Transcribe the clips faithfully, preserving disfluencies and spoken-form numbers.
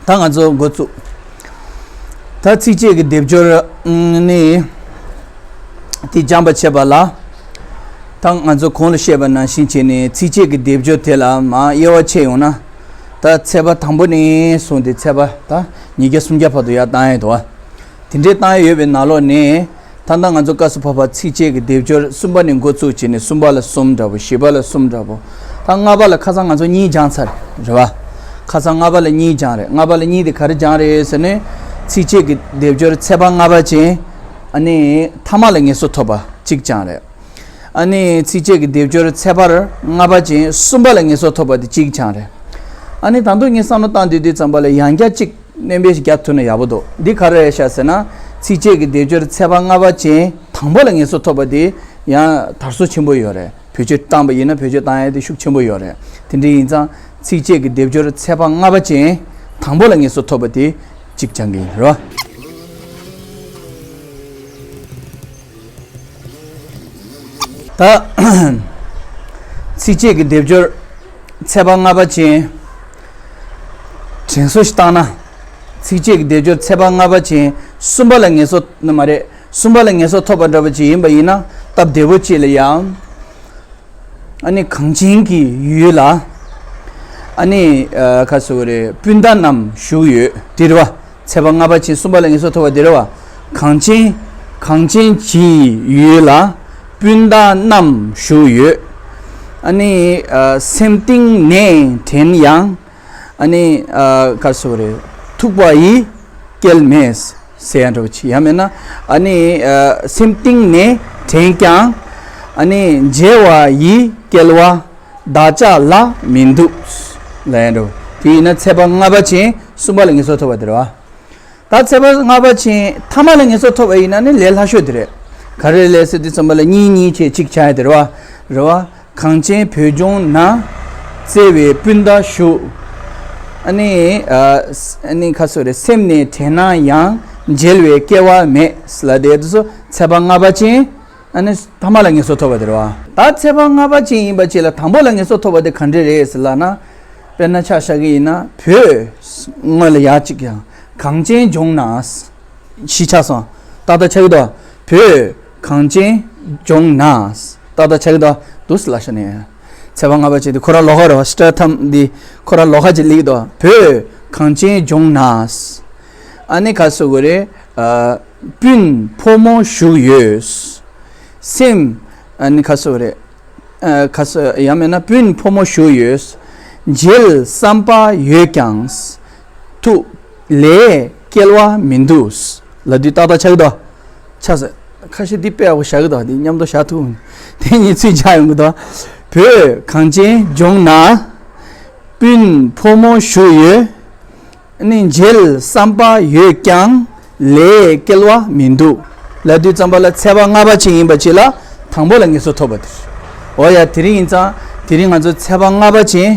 ད་ང་ཚོ་འགོ་བཙུགས། ད་ཚིགས་བཅད་ཀྱི་སྡེབ་སྦྱོར་ནི་དེ་སྦྱངས་པ་བྱས་པ་ལ། ད་ང་ཚོ་གོང་ལ་བཤད་པ་ནང་བཞིན་བྱས་ནས་ཚིགས་བཅད་ཀྱི་སྡེབ་སྦྱོར་དེ་ལ་མར་དབྱེ་བ་ཕྱེ་ཡོང་ན། ད་ཚེག་བར་དང་པོ་ནས་བཟུང་སྟེ་ཚེག་བར་ད་ཉིས་བརྒྱ་སུམ་བརྒྱ་བར་དུ་ཡར་བཏང་ཡས་འདུག་བ། དེ་འདྲའི་བཏང་ཡས་ཡོད་པའི་ནང་ལོགས་ནས། ད་ལྟ་ང་ཚོ་སྐབས་སུ་བབ་པ་ཚིགས་བཅད་ཀྱི་སྡེབ་སྦྱོར་གསུམ་པ་ནས་འགོ་བཙུགས་བྱས་ནས་གསུམ་པ་ལ་གསུམ་འདྲ་པོ། བཞི་པ་ལ་གསུམ་འདྲ་པོ། ད་ལྔ་པ་ལ་ཁ་སང་ང་ཚོ་གཉིས་སྦྱངས་ཚར་རེད་བ། ཁ་སང་ལྔ་པ་ལ་གཉིས་སྦྱངས་རེད། ལྔ་པ་ལ་གཉིས་དེ་ག་རེ་སྦྱངས་རེད་ཟེར་ནས། ཚིགས་བཅད་ཀྱི་སྡེབ་སྦྱོར་ཚེག་བར་ལྔ་པ་ཅན། ཨ་ནི་ཐ་མ་ལ་ངེས་སོ་ཐོབ་པ་གཅིག་སྦྱངས་རེད། ཨ་ནི་ཚིགས་བཅད་ཀྱི་སྡེབ་སྦྱོར་ཚེག་བར་ལྔ་པ་ཅན་གསུམ་པ་ལ་ངེས་སོ་ཐོབ་པ་དེ་གཅིག་སྦྱངས་རེད། ཨ་ནི་ད་དུང་ངས་བསམ་བློ་བཏང་དུས་དུས་ཙམ་པ་ལ་ཡང་བསྐྱར་གཅིག་སྣོན་པ་ཞིག་རྒྱག་ཐུབ་ན་ཡག་པོ་འདུག་འདི་ག་རེ་རེད་ཤག་ཟེར་ན། ཚིགས་བཅད་ཀྱི་སྡེབ་སྦྱོར་ཚེག་བར་ལྔ་པ་ཅན་དང་པོ་ལ་ངེས་སོ་ཐོབ་པ་དེ་ཡང་དར་སོ་ཆེན་པོ་ཡོད་རེད། བེད་སྤྱོད་བཏང་པ་ཡིན་ན་བེད་སྤྱོད་བཏང་ཡ་དེ་ཤུགས་ཆེན་པོ་ཡོད་རེད། དེ་འདྲ་ཡིན་ཙང་ཚིགས་བཅད་ཀྱི་སྡེབ་སྦྱོར་ཚེག་བར་ལྔ་པ་ཅན་དང་པོ་ལ་ངེས་སོ་ཐོབ་པ་དེ་གཅིག་སྦྱང་གི་ཡིན་རོ། ད་ཚིགས་བཅད་ཀྱི་སྡེབ་སྦྱོར་ཚེག་བར་ལྔ་པ་ཅན། དྲན་གསོ་ཞིག་བཏང་ན། ཚིགས་བཅད་ཀྱི་སྡེབ་སྦྱོར་ཚེག་བར་ལྔ་པ་ཅན་གསུམ་པ་ལ་ངེས་སོ་ནི་མ་རེད། གསུམ་པ་ལ་ངེས་སོ་ཐོབ་པ་འདྲ་པོ་ཅིག་ཡིན་པ་ཡིན་ན། སྟབས་བདེ་པོ་ཅིག་ལ་ཡང་། ཨ་ནི་གངས་ཅན་གྱི་ཡུལ་ལ། ཨ་ནི་ཨ་ག་ཟེར་དགོས་རེད། སྤུན་ཟླ་རྣམས་བཞུགས་ཡོད། དེ་རེད་བ། ཚེག་བར་ལྔ་པ་ཅན་གསུམ་པ་ལ་ངེས་སོ་ཐོབ་པ་དེ་རེད་བ། གངས་ཅན། གངས་ཅན་གྱི་ཡུལ་ལ་སྤུན་ཟླ་རྣམས་བཞུགས་ཡོད། ཨ་ནི་ཨ་སེམས་གཏིང་ནས་དྲན་ཡང་། ཨ་ནི་ཨ་ག་ཟེར་དགོས་རེད། ཐུག་པ་ཡིས་སྐྱེལ་མེད་ཟེར་ཡ་འདྲ་པོ་ཅིག་ཡང་མིན་ན། ཨ་ནི་ཨ་སེམས་གཏིང་ནས་དྲན་ཀྱང་། ཨ་ནི་མཇལ་བ་ཡིས་སྐྱེལ་བ་བདག་ཅག་ལ་མི་འདུག་ལབ་ཡ་འདྲ་པོ། དེ་ཡིན་ན་ཚེག་བར་ལྔ་པ་ཅན་གསུམ་པ་ལ་ངེས་སོ་ཐོབ་པ་དེ་རེད་བ། ད་ཚེག་བར་ལྔ་པ་ཅན་ཐ་མ་ལ་ངེས་སོ་ཐོབ་པ་ཡིན་ན་ནི་ལས་སླ་ཤོས་དེ་རེད། ག་རེ་ལས་ཟེར་དུས་ཙམ་པ་ལ་གཉིས་གཉིས་བྱས་གཅིག་ཆགས་ཡ་དེ་རེད་བ། རེད་བ། གངས་ཅན་བོད་ལྗོངས་ན། བརྩེ་བའི་སྤུན་ཟླ་བཞུགས། ཨ་ནི་ཨ་ཨ་ནི་ག་ཟེར་རེད། སེམས་ནས་དྲན་ན་ཡང་མཇལ་བའི་སྐལ་བ་མེད་ལབ་དེ་དེ་ཚོ་ཚེག་བར་ལྔ་པ་ཅན། ཨ་ནི་ཐ་མ་ལ་ངེས་སོ་ཐོབ་པ་དེ་རེད་བ། ད་ཚེག་བར་ལྔ་པ་ཅན་ཡིན་པ་ཅིག་ལ་དང་པོ་ལ་ངེས་སོ་ཐོབ་པ་དེ་ག་འདྲ་རེད་ཟེར་ལབ་ན། དཔེར་ན་ཆ་བཞག་གི་ཡིན་ན་བོད་སྔོན་ལ་ཡར་གཅིག་ཀྱང་གངས་ཅན་ལྗོངས་ན། གཞི་ཆགས་སོང་། ཏག་ཏག་ཆགས་ཀྱི་འདུག་བོད་གངས་ཅན་ལྗོངས་ན། ཏག་ཏག་ཆགས་ཀྱི་འདུག་འདུག་སེ་ལབ་ཤ་ནས། ཚེག་བར་ལྔ་པ་ཅན་དེ་ཁོ་རང་ལོགས་ཀ་རེད་བ། སྟ་ཐམ་འདི་ཁོ་རང་ལོགས་ཀ་ཅིག་སླེབས་ཀྱི་འདུག་བོད་གངས་ཅན་ལྗོངས་ན། ཨ་ནི་ག་ཟེར་དགོས་རེད། ཨ་སྤུན་ཕོ་མོ་བཞུགས་ཡོད། སེམས། ཨ་ནི་ག་ཟེར་དགོས་རེད། ཨ་ག་ཟེར་ཡང་མིན་ན་སྤུན་ཕོ་མོ་བཞུགས་ཡོད། མཇལ་བསམ་པ་ཡོད་ཀྱང་། ཐུགས་ལས་སྐྱེལ་བ་མི་འདུག་ལབ་དུས་ཏག་ཏག་ཆགས་ཀྱི་འདུག་ཆགས་སོང་། ཁ་ཤས་འདི་དཔེ་ཡག་པོ་བཞག་གི་འདུག་འདི་མཉམ་དུ་བཞག་ཐུབ། དེ་གཉིས་ཚིག་ཆགས་ཡོང་གི་འདུག་བོད་གངས་ཅན་ལྗོངས་ན། སྤུན་ཕོ་མོ་བཞུགས་ཡོད། ནི་མཇལ་བསམ་པ་ཡོད་ཀྱང་ལས་སྐྱེལ་བ་མི་འདུག་ལབ་དུས་ཙམ་པ་ལ་ཚེག་བར་ལྔ་པ་ཅན་ཡིན་པ་ཅིག་ལ་དང་པོ་ལ་ངེས་སོ་ཐོབ་པ་དེ་རེད། འོ་ཡ། དེ་རིང་ཡིན་ཙང་དེ་རིང་ང་ཚོ་ཚེག་བར་ལྔ་པ་ཅན་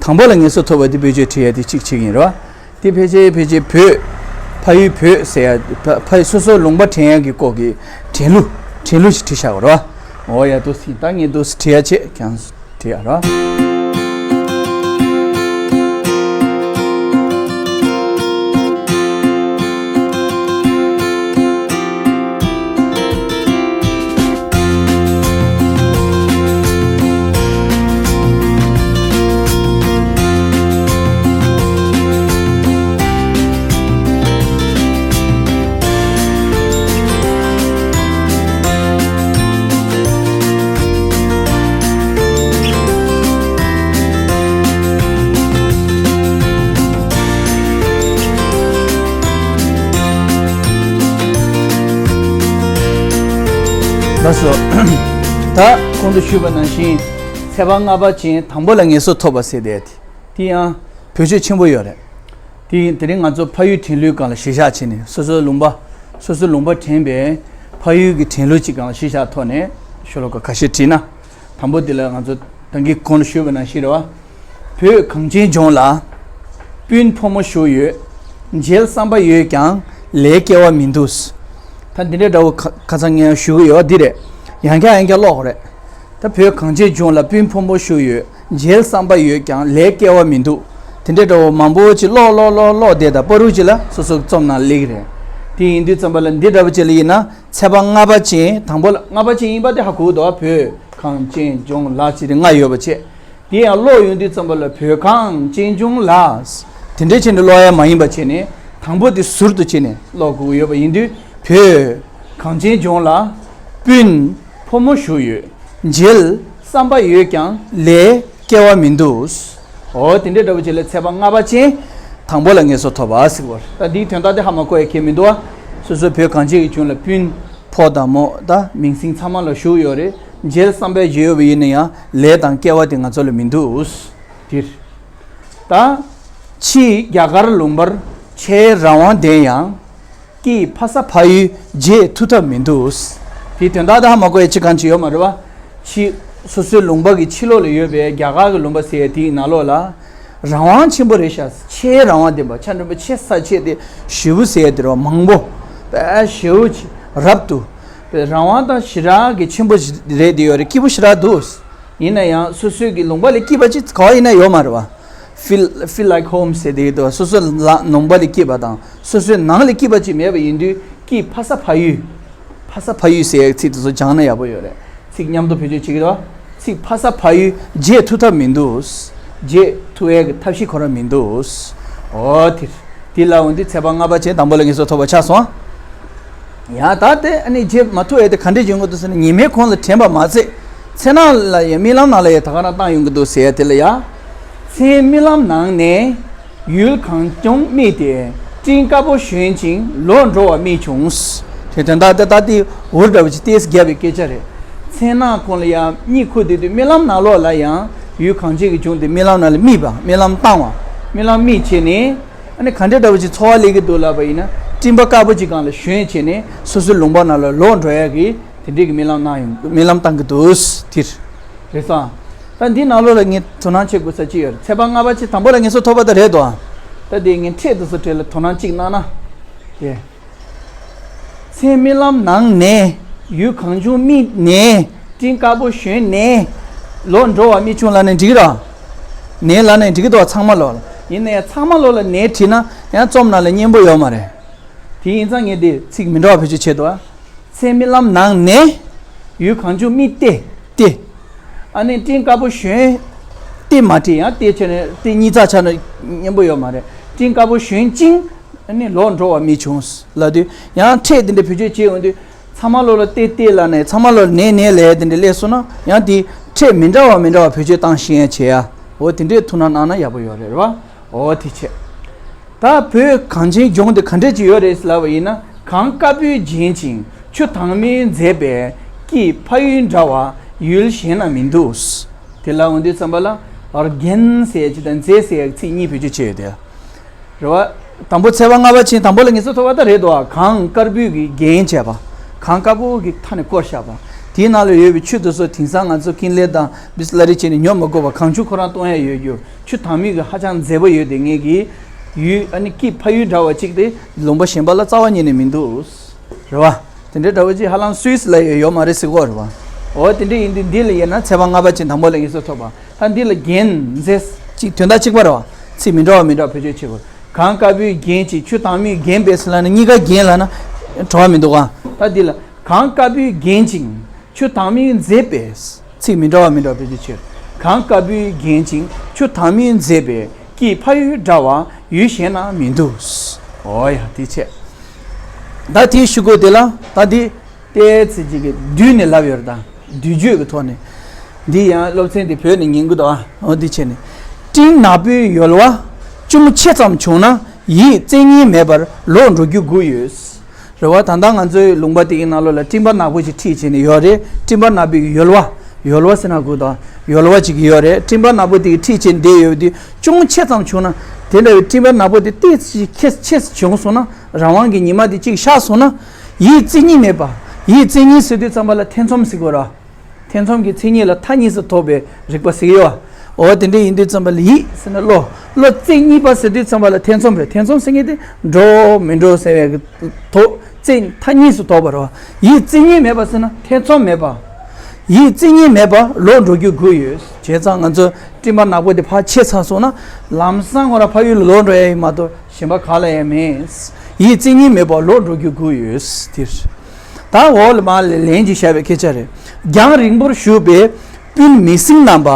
དང་པོ་ལ་ངེས་སོ་ཐོབ་པ་དེ་བེད་སྤྱོད་བྲིས་ཡ་དེ་གཅིག་བྱེད་ཀྱི་ཡིན་རེད་བ། དེ་ཕལ་ཆེར་ཕལ་ཆེར་བོད། ཕ་ཡུལ་བོད་ཟེར་ཡ། ཕ་ཕ་ཡུལ་སོ་སོའི་ལུང་པ་དྲན་ཡ་གི་སྐོར་གྱི་དྲན་གླུ། དྲན་གླུ་ཞིག་བྲིས་བཞག་པ་རེད་བ། འོ་ཡ། འདུག་སེ་ད་ངས་འདུག་སེ་བྲིས་ཡ་བྱེད་ཀྱང་། དེ་ཡ་ར། ལགས་སོ། ད་གོང་དུ་ཞུས་པ་ནང་བཞིན་ཚེག་བར་ལྔ་པ་ཅན་དང་པོ་ལ་ངེས་སོ་ཐོབ་པ་ཟེར་དེ། དེ་ཡང་བེད་སྤྱོད་ཆེན་པོ་ཡོད་རེད། དེ་དེ་རིང་ང་ཚོ་ཕ་ཡུལ་དྲན་གླུའི་སྒང་ལ་གཞི་བཞག་བྱས་ནས་སོ་སོའི་ལུང་པ། སོ་སོའི་ལུང་པ་དྲན་པའི་ཕ་ཡུལ་གྱི་དྲན་གླུ་གཅིག་སྒང་ལ་གཞི་བཞག་ཐོག་ནས་ཤོ་ལོ་ཀ་ཁ་ཤས་བྲིས་ན། དང་པོ་དེ་ལ་ང་ཚོ་ད་གིན་གོང་ལ་ཞུས་པ་ནང་བཞིན་རེད་བ། བོད་གངས་ཅན་ལྗོངས་ལ་སྤུན་ཕོ་མོ་བཞུགས་ཡོད། མཇལ་བསམ་པ་ཡོད་ཀྱང་ལས་སྐྱེལ་བ་མི་འདུག་ད་འདི་འདྲའི་འདྲ་བོ་ཁ་ཁ་སང་ངས་ཞུ་གི་ཡོད་འདི་རེད། ཡང་བསྐྱར་ཡང་བསྐྱར་ཀློག་དགོས་རེད། ད་བོད་གངས་ཅན་ལྗོངས་ལ་སྤུན་ཕོ་མོ་བཞུགས་ཡོད། མཇལ་བསམ་པ་ཡོད་ཀྱང་ལས་སྐྱེལ་བ་མི་འདུག་དེ་འདྲའི་འདྲ་བོ་མང་པོ་ཅིག་ཀློག་ཀློག་ཀློག་ཀློག་བསྡད་དང་པ་རུ་ཅིག་ལ་སོ་སོ་རྩོམ་ནང་སླེབས་ཀྱི་རེད། དེ་ཡིན་དུས་ཙམ་པ་ལ་འདི་འདྲ་བོ་ཅིག་ལ་ཡིན་ན་ཚེས་པ་ལྔ་པ་ཅན། དང་པོ་ལ་ལྔ་པ་ཅན་ཡིན་པ་དེ་ཧ་གོ་གི་འདུག་ཨ། བོད་གངས་ཅན་ལྗོངས་ལ་ཅེས་དེ་ལྔ་ཡོད་པ་བྱས། དེ་ཡང་ཀློག་ཡོང་དུས་ཙམ་པ་ལ་བོད་གངས་ཅན་ལྗོངས་ལ། དེ་འདྲའི་ཆེད་དུ་ཀློག་ཡ་མ་ཡིན་པ་བྱས་ནས་དང་པོ་དེ་ཟུར་དུ་བྱས་ནས་ཀློག་དགོས་ཀྱི་ཡོད་པ་ཡིན་དུས། བོད་གངས་ཅན་ལྗོངས་ལ་སྤུན་ཕོ་མོ་བཞུགས་ཡོད། མཇལ་བསམ་པ་ཡོད་ཀྱང་ལས་སྐལ་བ་མི་འདུག་འོ་དེ་འདྲའི་འདྲ་བོ་ཅིག་ལ་ཚེས་པ་ལྔ་པ་ཅན་དང་པོ་ལ་ངེས་སོ་ཐོབ་པ་ཟེར་བ་རེད། ད་འདིའི་དོན་དག་དེ་ཧ་མ་གོ་ཡ་གང་ཡང་མི་འདུག་ཨ། སོ་སོའི་བོད་གངས་ཅན་གྱི་ལྗོངས་ལ་སྤུན་ཕོ་དང་མོ་དང་མིང་སྲིང་ཚང་མ་ལ་བཞུགས་ཡོད་རེད། མཇལ་བསམ་པའི་བརྗོད་ཡོད་པ་ཡིན་ན་ཡང་ལས་དང་སྐལ་བ་དེ་ང་ཚོ་ལ་མི་འདུག་དེར། ད། ཕྱིས་རྒྱ་གར་ལུང་པར་ཆེས་རང་དབང་ལྡན་ཡང་། སྐྱིད་ཕ་ས་ཕ་ཡུལ་མཇལ་ཐུབ་ཐབས་མི་འདུག་དེའི་དོན་དག་དེ་ཧ་མ་གོ་ཡ་ཅི་གང་ཅི་ཡོད་མ་རེད་བ། ཕྱི་སོ་སོའི་ལུང་པ་གི་ཕྱི་ལོགས་ལ་ཡོད་པའི་རྒྱ་གར་གྱི་ལུང་པ་ཟེར་ཡ་དེའི་ནང་ལོགས་ལ། རང་དབང་ཆེན་པོ་རེད་ཤག་ཆེས་རང་དབང་ལྡན་པ། ཆ་འགྲིམ་པ་ཆེ་ས་ཆེ་དེ་ཞེ་པོ་ཟེར་ཡ་དེ་རེད་བ། མང་པོ། དཔེ་ཞེ་པོ་ཅིག་རབ་ཏུ། དཔེ་རང་དབང་དང་ཞེ་དྲག་གི་ཆེན་པོ་ཞིག་རེད་དེ་ཡོད་རེད། སྐྱིད་པོ་ཞེ་དྲག་འདུག་ཡིན་ན་ཡང་སོ་སོའི་གི་ལུང་པ་ལས་སྐྱིད་པ་ཅིག་ག་བ་ཡིན་ན་ཡོད་མ་རེད་བ། Feel feel like home ཟེར་དེ་འདུག་སོ་སོའི་ལ་ལུང་པ་ལས་སྐྱིད་པ་དང་སོ་སོའི་ནང་ལས་སྐྱིད་པ་ཅིག་མེད་པ་ཡིན་དུས་སྐྱིད་ཕ་ས་ཕ་ཡུལ། ཕ་ས་ཕ་ཡུལ་ཟེར་ཡའི་ཚིག་དེ་ཚོ་སྦྱངས་ན་ཡག་པོ་ཡོད་རེད། ཚིག་མཉམ་དུ་བེད་སྤྱོད་བྱེད་ཀྱི་འདུག་ཚིག་ཕ་ས་ཕ་ཡུལ་མཇལ་ཐུབ་ཐབས་མི་འདུག་མཇལ་ཐུབ་ཡས་ཀྱི་ཐབས་ཤེས་ཁོ་རང་མི་འདུག་འོ་དེ། དེ་ལ་འོན་ཏེ་ཚེས་པ་ལྔ་པ་ཅན་དང་པོ་ལ་ངེས་སོ་ཐོབ་པ་ཆགས་སོང་། ཡང་ད་དེ་ཨ་ནི་མཇལ་མ་ཐུབ་ཡས་དེ་ག་འདྲས་བྱུང་གི་འདུག་ཟེར་ན། ཉི་མའི་གུང་ལ་དྲན་པ་མ་ཚད་མཚན་ནང་ལ་ཡང་རྨི་ལམ་ནང་ལ་ཡང་ད་ག་རང་བཏང་ཡོང་གི་འདུག་ཟེར་ཡ་དེ་ལ་ཡ། མཚན་རྨི་ལམ་ནང་ནས་ཡུལ་གངས་ལྗོངས་རྨིས་ཏེ། སྤྲིན་དཀར་པོ་བཞོན་ཅིང་ལོག་འགྲོ་བ་རྨིས་བྱུང་། དེ་དོན་དག་དེ་ད་དེ་འུར་འདྲ་བོ་ཅིག་ཏོག་ཙམ་བརྒྱབ་པའི་སྐད་ཆ་རེད། མཚན་ནང་གུང་ལ་ཡང་གཉིད་ཁུག་བསྡད་དུས་རྨི་ལམ་ནང་ལོགས་ལ་ཡང་ཡུལ་གངས་ཅན་གྱི་ལྗོངས་དེ་རྨི་ལམ་ནང་ལ་རྨིས་པ། རྨི་ལམ་བཏང་བ། རྨི་ལམ་རྨིས་བྱས་ནས། ཨ་ནི་ག་འདྲ་འདྲ་བོ་ཅིག་ཚོར་བ་སླེབས་ཀྱི་འདུག་ལབ་པ་ཡིན་ན། སྤྲིན་པ་དཀར་པོ་ཅིག་སྒང་ལ་བཞོན་བྱས་ནས་སོ་སོའི་ལུང་པ་ནང་ལ་ལོག་འགྲོ་ཡ་གི་དེ་འདྲའི་གི་རྨི་ལམ་གནང་ཡོང་། རྨི་ལམ་བཏང་གི་འདུག་དེ་རེད་སོང་། ད་འདི་ནང་ལོགས་ལ་ངས་དོ་སྣང་བྱེད་དགོས་ས་ཅི་ཡོད་རེད། ཚེས་པ་ལྔ་པ་ཅན་དང་པོ་ལ་ངེས་སོ་ཐོབ་པ་ད་རེད་དོ། ད་དེ་ངས་ཕྲད་དེ་ཚོ་གྲས་ལ་དོ་སྣང་ཅིག་གནང་ན། དེ། མཚན་རྨི་ལམ་ནང་ནས་ཡུལ་གངས་ལྗོངས་རྨིས་ནས། སྤྲིན་དཀར་པོ་བཞོན་ནས་ལོག་འགྲོ་བ་རྨིས་བྱུང་ལབ་ན་འགྲིག་གི་རེད། ནས་ལབ་ན་འགྲིག་གི་འདུག་ཚང་མ་ལོག་ལ། ཡིན་ན་ཡང་ཚང་མ་ལོག་ལ་ནས་བྲིས་ན་ཡང་རྩོམ་ནང་ལ་སྙན་པོ་ཡོད་མ་རེད། དེ་ཡིན་ཙང་ངས་འདི་ཚིག་མི་འདྲ་བ་བེད་སྤྱོད་བྱས་འདུག་ཨ། མཚན་རྨི་ལམ་ནང་ནས་ཡུལ་གངས་ལྗོངས་རྨིས་ཏེ། ཏེ། ཨ་ནི་སྤྲིན་དཀར་པོ་བཞོན། ཏེ་མ་བྲིས། ཡང་ཏེ་བྱས་ནས་ཏེ་གཉིས་ཚགས་ཆགས་ན་སྙན་པོ་ཡོད་མ་རེད། སྤྲིན་དཀར་པོ་བཞོན་ཅིང་ཨ་ནི་ལོག་འགྲོ་བ་རྨིས་བྱུང་ལབ་དུས་ཡང་ཕྲད་དེ་འདྲ་བེད་སྤྱོད་བྱས་ཡོང་དུས་ཚང་མ་ལོག་ལ་ཏེ་ཏེ་ལབ་ནས་ཚང་མ་ལོག་ལ་ནས་ནས་ལབ་དེ་འདྲ་སླེབས་སོང་ན་ཡང་དེ་ཕྲད་མི་འདྲ་བ་མི་འདྲ་བ་བེད་སྤྱོད་བཏང་ཤེས་ཡ་བྱེད་ཡ། འོ་དེ་འདྲའི་ཐུགས་སྣང་གནང་ན་ཡག་པོ་ཡོད་རེད་བ། འོ་དེ་བྱས། ད་བོད་གངས་ཅན་ལྗོངས་འདི་ག་འདྲས་ཅིག་ཡོད་རེད་ལབ་པ་ཡིན་ན། གངས་དཀར་པོས་བརྒྱན་ཅིང་ཆུ་དྭངས་མས་མཛེས་པས། སྐྱིད་ཕ་ཡུལ་འདྲ་བ་ཡུལ་གཞན་ན་མི་འདུག་དེ་ལ་འོན་ཏེ་ཙམ་པ་ལ་བརྒྱན་ཟེར་ཡ་ཅིག་དང་མཛེས་ཟེར་ཡ་ཚིག་གཉིས་བེད་སྤྱོད་བྱས་ཡོད་དེ། རེད་བ། དང་པོ་ཚེས་པ་ལྔ་པ་ཅན་དང་པོ་ལ་ངེས་སོ་ཐོབ་པ་ད་རེད་དོ། གངས་དཀར་པོས་ཀྱིས་བརྒྱན་བྱས་པ། གངས་དཀར་པོ་གི་མཐའ་ནས་བསྐོར་བཞག་པ། དེའི་ནང་ལ་ཡོད་པའི་ཆུ་དེ་ཚོ་དེང་སང་ང་ཚོ་ཀིན་ལེ་དང་བི་སི་ལ་རི་བྱས་ནས་ཉོ་མི་དགོས་པ། གངས་ཆུ་ཁོ་རང་གཏོང་ཡ་ཡོད་རྒྱུ། ཆུ་དྭངས་མའི་གི་ཧ་ཅང་མཛེས་པོ་ཡོད་དེ། ངེད་ཀྱི་ཡུལ་ཨ་ནི་སྐྱིད་ཕ་ཡུལ་འདྲ་བ་གཅིག་དེ་ལུང་པ་གཞན་པ་ལ་རྩ་བ་ཉིད་ནས་མི་འདུག་རེད་བ། དེ་འདྲའི་འདྲ་བོ་གཅིག་ཧ་ལམ་སུད་སི་ལ་ཡོད་ཡོད་མ་རེད་ཟེར་གོ་རེད་བ། འོ་དེ་འདྲ་ཡིན་དུས་འདི་ལ་ཡིན་ན་ཚེས་པ་ལྔ་པ་ཅན་དང་པོ་ལ་ངེས་སོ་ཐོབ་པ། ད་འདི་ལ་བརྒྱན་མཛེས་གཅིག་དོན་དག་གཅིག་པ་རེད་བ། ཚིག་མི་འདྲ་བ་མི་འདྲ་བ་བེད་སྤྱོད་བྱེད་དགོས། གངས་དཀར་པོས་བརྒྱན་ཅིང་ཆུ་དྭངས་མས་བརྒྱན་པས་ཟེར་ལབ་ན་གཉིས་ཀ་བརྒྱན་ལབ་ན་བྲོ་བ་མི་འདུག་ག་ད་འདི་ལ་གངས་དཀར་པོས་བརྒྱན་ཅིང་ཆུ་དྭངས་མས་མཛེས་པས། ཚིག་མི་འདྲ་བ་མི་འདྲ་བ་བེད་སྤྱོད་བྱེད། གངས་དཀར་པོས་བརྒྱན་ཅིང་ཆུ་དྭངས་མས་མཛེས་པས། སྐྱིད་ཕ་ཡུལ་འདྲ་བ་ཡུལ་གཞན་ན་མི་འདུག་འོ་ཡ་དེ་བྱས། ད་དེའི་གཞུག་གུ་དེ་ལ་ད་འདི་ཏོག་ཙམ་ཅིག་གི་བསྡུས་ནས་ལབ་ཡོད་རེད། ད་བསྡུས་བརྗོད་ཀྱི་ཐོག་ནས། འདི་ཡང་སློབ་ཚན་འདི་བོད་ནས་ཉན་གི་འདུག་ཨ། འོ་འདི་བྱས་ནས། སྤྲིན་ནག་པོའི་ཡོལ་བ་ཅུང་ཆེ་ཙམ་བྱུང་ན་ཡིད་རྩེ་གཉིས་མེད་པར་ལོག་འགྲོ་རྒྱུ་དགོས་ཡོད། རེད་བ། ད་ལྟ་ང་ཚོའི་ལུང་པ་དེ་གི་ནང་ལོགས་ལ་སྤྲིན་པ་ནག་པོ་ཅིག་འཁྲིགས་བྱས་ནས་ཡོད་རེད། སྤྲིན་པ་ནག་པོའི་ཡོལ་བ། ཡོལ་བ་ཟེར་ན་དགོས་དང་ཡོལ་བ་ཅིག་ཡོད་རེད། སྤྲིན་པ་ནག་པོ་དེ་གི་འཁྲིགས་བྱས་བསྡད་ཡོད་དུས་ཅུང་ཆེ་ཙམ་བྱུང་ན། དེ་འདྲ་བའི་སྤྲིན་པ་ནག་པོ་དེ་ཏོག་ཙམ་ཆེ་ཆེ་བྱུང་སོང་ན། རང་དབང་གི་ཉི་མ་དེ་གཅིག་ཤར་སོང་ན། ཡིད་རྩེ་གཉིས་མེད་པ། ཡིད་རྩེ་གཉིས་ཟེར་དུས་ཙམ་པ་ལ་ཐེ་ཚོམ་ཟེར་དགོས་ར། ཐེ་ཚོམ་གྱི་མཚན་ཉིད་ལ་མཐའ་གཉིས་སུ་དོགས་པའི་རིག་པ་ཟེར་གྱི་ཡོད། འོ་དེ་འདྲ་ཡིན་དུས་ཙམ་པ་ལ་ཡིད་ཟེར་ན་བློ། བློ་རྩེ་གཉིས་པ་ཟེར་དུས་ཙམ་པ་ལ་ཐེ་ཚོམ་རེད། ཐེ་ཚོམ་ཟེར་མཁན་དེ་འགྲོ་མི་འགྲོ་ཟེར་བའི་དོགས། རྩེ་མཐའ་གཉིས་སུ་དོགས་པ་རེད་བ། ཡིད་རྩེ་གཉིས་མེད་པ་ཟེར་ན་ཐེ་ཚོམ་མེད་པ། ཡིད་རྩེ་གཉིས་མེད་པ་ལོག་འགྲོ་རྒྱུ་དགོས་ཡོད། བྱས་ཙང་ང་ཚོ་སྤྲིན་པ་ནག་པོ་དེ་ཕར་ཆད་ཚར་སོང་ན་ལམ་སང་ཁོ་རང་ཕ་ཡུལ་ལ་ལོག་འགྲོ་ཡ་ཡིན་མ་གཏོགས་གཞན་པ་ག་ལ་ཡང་མེད། ཡིད་རྩིས་གཉིས་མེད་པར་ལོག་འགྲོ་རྒྱུ་དགོས་ཡོད་དེ། ད་འོག་ལ་མར་ལན་ཅིག་བཞག་པའི་སྐད་ཆ་རེད། རྒྱང་རིང་པོར་བཞུགས་པའི་སྤུན་མིང་སྲིང་རྣམ་པ་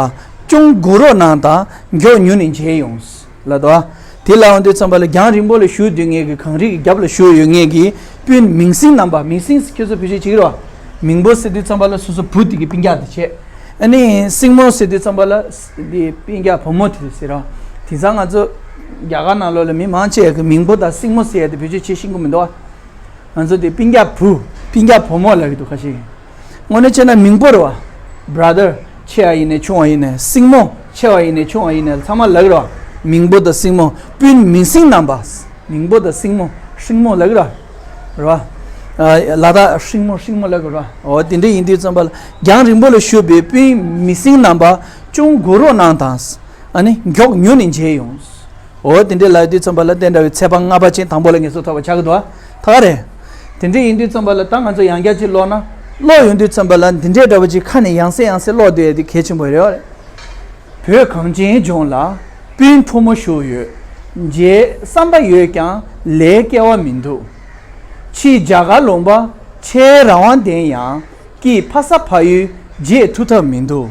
ཅུང་སྒུག་རོགས་གནང་དང་མགྱོགས་མྱུར་ནས་མཇལ་ཡོང་། ལབ་འདུག་ཨ། དེ་ལབ་ཡོང་དུས་ཙམ་པ་ལ་རྒྱང་རིང་པོ་ལ་བཞུགས་སྡོད་མཁན་གྱི་གངས་རི་གི་རྒྱབ་ལ་བཞུགས་ཡོད་མཁན་གྱི་སྤུན་མིང་སྲིང་རྣམ་པ། མིང་སྲིང་ཁྱོད་ཚོ་བེད་སྤྱོད་བྱེད་ཀྱི་རེད་བ། མིང་པོ་ཟེར་དུས་ཙམ་པ་ལ་སོ་སོ་བུ་དེ་གི་སྤུན་ཀྱག་དེ་བྱས། ཨ་ནི་སྲིང་མོ་ཟེར་དུས་ཙམ་པ་ལ་དེ་སྤུན་ཀྱག་བུ་མོ་དེ་ཟེར་རོ། དེང་སང་ང་ཚོ་རྒྱ་གར་ནང་ལོགས་ལ་མི་མང་ཆེ་བ་གི་མིང་པོ་དང་སྲིང་མོ་ཟེར་ཡ་དེ་བེད་སྤྱོད་བྱེད་ཤེས་ཀྱི་མི་འདུག་ཨ། ང་ཚོ་དེ་སྤུན་ཀྱག་བུ། སྤུན་ཀྱག་བུ་མོ་ལབ་ཀྱི་འདུག་ཁ་ཤས། དངོས་གནས་བྱས་ན་མིང་པོ་རེད་བ། བྷ་ར་དར་ཆེ་བ་ཡིན་ནའི་ཆུང་བ་ཡིན་ནའི། སྲིང་མོ་ཆེ་བ་ཡིན་ནའི་ཆུང་བ་ཡིན་ནའི་ཚང་མ་ལབ་ཀྱི་རེད་བ། མིང་པོ་དང་སྲིང་མོ། སྤུན་མིང་སྲིང་རྣམ་པ། མིང་པོ་དང་སྲིང་མོ། སྲིང་མོ་ལབ་ཀྱི་རེད་བ། རེད་བ། ཨ། ལ་དྭགས་སྲིང་མོ། སྲིང་མོ་ལབ་ཀྱི་རེད་བ། འོ་དེ་འདྲ་ཡིན་དུས་ཙམ་པ་ལ་རྒྱང་རིང་པོ་ལ་བཞུགས་པའི་སྤུན་མིང་སྲིང་རྣམ་པ་ཅུང་སྒུག་རོགས་གནང་དང་། ཨ་ནི་མགྱོགས་མྱུར་ནས་མཇལ་ཡོང་། འོ་དེ་འདྲའི་ལབ་དུས་ཙམ་པ་ལ་དེ་འདྲ་བའི་ཚེ་དཔག་ལྔ་པ་ཅན་དང་པོ་ལ་ངེས་སུ་ཐོབ་པ་ཆགས་ཀྱི་འདུག་ཨ། ད་ག་རེད། དེ་འདྲ་ཡིན་དུས་ཙམ་པ་ལ་ད་ང་ཚོ་ཡང་བསྐྱར་ཅིག་ཀློག་ན། ཀློག་ཡོང་དུས་ཙམ་པ་ལ་འདི་འདྲའི་འདྲ་བ་ཅིག་ཁ་ནས་ཡང་སེ་ཡང་སེ་ཀློག་སྡོད་ཡ་དེ་གལ་ཆེན་པོ་རེད་བ། བོད་གངས་ཅན་ལྗོངས་ལ་སྤུན་ཕོ་མོ་བཞུགས་ཡོད། མཇལ་བསམ་པ་ཡོད་ཀྱང་ལས་སྐལ་བ་མི་འདུག་ཕྱིས་རྒྱ་གར་ལུང་པ་ཆེས་རང་དབང་ལྡན་ཡང་། སྐྱིད་ཕ་ས་ཕ་ཡུལ་མཇལ་ཐུབ་ཐབས་མི་འདུག་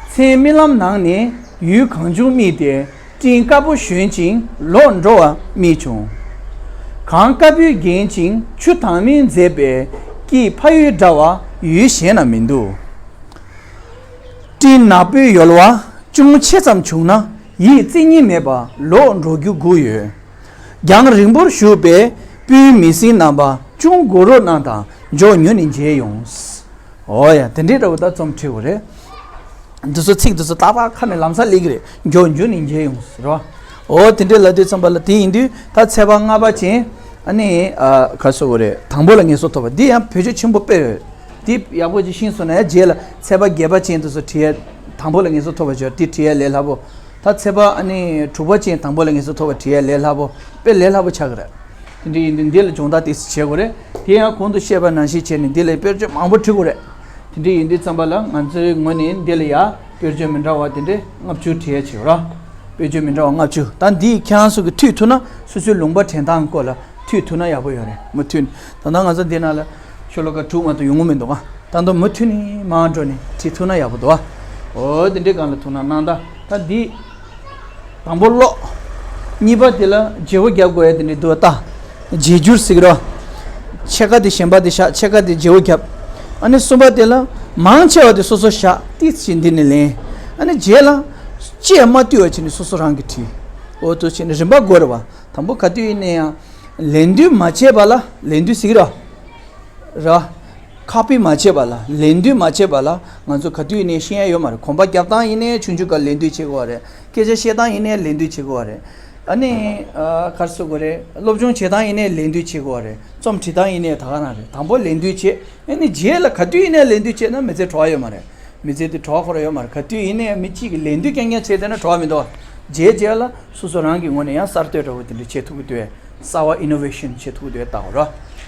མཚན་རྨི་ལམ་ནང་ནས་ཡུལ་གངས་ལྗོངས་རྨིས་ཏེ། སྤྲིན་དཀར་པོ་ཞོན་ཅིང་ལོག་འགྲོ་བ་རྨིས་བྱུང་། གངས་དཀར་པོས་བརྒྱན་ཅིང་ཆུ་དྭངས་མས་མཛེས་པའི་སྐྱིད་ཕ་ཡུལ་འདྲ་བ་ཡུལ་གཞན་ན་མི་འདུག་སྤྲིན་ནག་པོའི་ཡོལ་བ་ཅུང་ཆེ་ཙམ་བྱུང་ན་ཡིད་རྩིས་གཉིས་མེད་པར་ལོག་འགྲོ་རྒྱུ་སྒུག་ཡོད། རྒྱང་རིང་པོར་བཞུགས་པའི་སྤུན་མིང་སྲིང་རྣམ་པ་ཅུང་སྒུག་རོགས་གནང་དང་མགྱོགས་མྱུར་ནས་མཇལ་ཡོང་། འོ་ཡ། དེ་འདྲའི་འདྲ་བོ་ད་རྩོམ་བྲིས་དགོས་རེད། འདི་ཚོ་ཚིག་འདི་ཚོ་ཏག་ཏག་ཁ་ནས་ལམ་སང་སླེབས་ཀྱི་རེད། མགྱོགས་མྱུར་ནས་མཇལ་ཡོང་ཟེར་བ། འོ་དེ་འདྲའི་ལབ་དུས་ཙམ་པ་ལ་དེ་ཡིན་དུས་ད་ཚེ་དཔག་ལྔ་པ་ཅན། ཨ་ནི་ཨ། ག་རེ་ཟེར་དགོས་རེད། དང་པོ་ལ་ངེས་སོ་ཐོབ་པ་འདི་ཡང་བེད་སྤྱོད་ཆེན་པོ་དཔེ་ཡོད། འདི་ཡག་པོ་ཅིག་ཤེས་སོང་ན་ཡང་རྗེས་ལ་ཚེ་དཔག་བརྒྱད་པ་ཅན་དེ་ཚོ་བྲིས་ཡ། དང་པོ་ལ་ངེས་སོ་ཐོབ་པ་བྱོས་དེ་བྲིས་ཡ་ལས་སླ་པོ། ད་ཚེ་དཔག་ཨ་ནི་དྲུག་པ་ཅན་དང་པོ་ལ་ངེས་སོ་ཐོབ་པ་བྲིས་ཡ་ལས་སླ་པོ། དཔེ་ལས་སླ་པོ་ཆགས་ཀྱི་རེད། དེ་འདྲ་ཡིན་དུས་འདི་ལ་སྦྱོང་བརྡར་ཏོག་ཙམ་བྱེད་དགོས་རེད། དེ་ཡང་གོང་དུ་བཤད་པ་ནང་བཞིན་བྱས་ནས་འདི་ལ་དཔེར་བརྗོད་མང་པོ་བྲི་དགོས་རེད། དེ་འདྲ་ཡིན་དུས་ཙམ་པ་ལ་ང་ཚོའི་ངོས་ནས་འདི་ལ་ཡ་དཔེར་བརྗོད་མི་འདྲ་བ་དེ་འདྲ་ལྔ་བཅུ་བྲིས་ཡ་བྱེད་རོགས། དཔེར་བརྗོད་མི་འདྲ་བ་ལྔ་བཅུ། ད་འདི་ཁྱེད་རང་ཚོ་གིས་མཐུད་ཐུབ་ན། སོ་སོའི་ལུང་པ་དྲན་སྟངས་སྐོར་ལ་མཐུད་ཐུབ་ན་ཡག་པོ་ཡོད་རེད། མ་མཐུད་ན་ད་ལྟ་ང་ཚོ་འདི་ནང་ལ་ཤོ་ལོ་ཀ་དྲུག་མ་གཏོགས་ཡོང་གི་མི་འདུག་ག་ད་དུང་མུ་མཐུད་ནས་མར་འགྲོ་ནས་བྲིས་ཐུབ་ན་ཡག་པོ་འདུག་ཨ། འོ་དེ་འདྲའི་སྒང་ལ་ཐུག་ན་གནང་། ད་ད་འདི་དང་པོ་ཀློག་གཉིས་པ་དེ་ལ་བརྗེ་པོ་རྒྱབ་དགོས་ཡ་དེ་འདྲ་འདུག་ད། བརྗེ་བསྒྱུར་ཟེར་གི་རེད། ཕྱེད་ཀ་དེ་གཞན་པ་དེ་བཞག་ཕྱེད་ཀ་དེ་བརྗེ་པོ་རྒྱབ། ཨ་ནི་གསུམ་པ་དེ་ལ་མང་ཆེ་བ་དེ་སོ་སོ་བཞག་ཏིས་ཞིག་འདི་ནས་ལེན། ཨ་ནི་རྗེས་ལ་ལྕེ་མ་བཏུལ་བ་བྱས་ནས་སོ་སོ་རང་གིས་བྲིས། འོ་དེ་བྱས་ནས་རིམ་པ་དགོས་རེད་བ། དང་པོ་ག་དུས་ཡིན་ན་ཡང་ལན་འདུས་མ་བྱས་པ་ལ་ལན་འདུས་ཟེར་གི་རེད། ར། ཁ་ཕྱེ་མ་བྱས་པ་ལ། ལན་འདུས་མ་བྱས་པ་ལ་ང་ཚོ་ག་དུས་ཡིན་ནའི་ཤེས་ཡ་ཡོད་མ་རེད། གོམ་པ་རྒྱབ་སྟངས་ཡིན་ནའི་ཆུང་ཆུང་སྒང་ལན་འདུས་བྱེད་དགོས་པ་རེད། སྐད་ཆ་བཤད་སྟངས་ཡིན་ནའི་ལན་འདུས་བྱེད་དགོས་པ་རེད། ཨ་ནི་ཨ། ག་རེ་ཟེར་དགོས་རེད། སློབ་སྦྱོང་བྱེད་སྟངས་ཡིན་ནའི་ལན་འདུས་བྱེད་དགོས་པ་རེད། རྩོམ་བྲིས་སྟངས་ཡིན་ནའི་ད་ག་རང་རེད། དང་པོ་ལན་འདུས་བྱེད། ཨ་ནི་རྗེས་ལ་ག་དུས་ཡིན་ནའི་ལན་འདུས་བྱེད་ན་མི་ཚེ་བྲོ་བ་ཡོད་མ་རེད། མི་ཚེ་དེ་བྲོ་བ་ཁོ་རང་ཡོད་མ་རེད། ག་དུས་ཡིན་ནའི་མི་གཅིག་གིས་ལན་འདུས་རྐྱང་རྐྱང་བྱས་བསྡད་ན་བྲོ་བ་མི་འདུག་རྗེས་རྗེས་ལ་སོ་སོ་རང་གི་ངོས་ནས་ཡང་གསར་གཏོད་འདྲ་བོ་དེ་འདྲ་བྱེད་ཐུབ་ཀྱི་འདུག་གསར་བ་ཨི་ནོ་ཝེ་ཤན་བྱེད་ཐུབ་ཀྱི་འདུག་ལྟ་བ་རོ།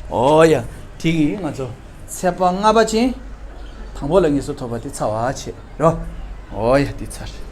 འོ་ཡ། དེ་གིས་ང་ཚོ་ཚེ་དཔག་ལྔ་པ་ཅན་དང་པོ་ལ་ངེས་སོ་ཐོབ་པ་དེ་ཚར་བ་བྱེད་རོ། འོ་ཡ། དེ་ཚར།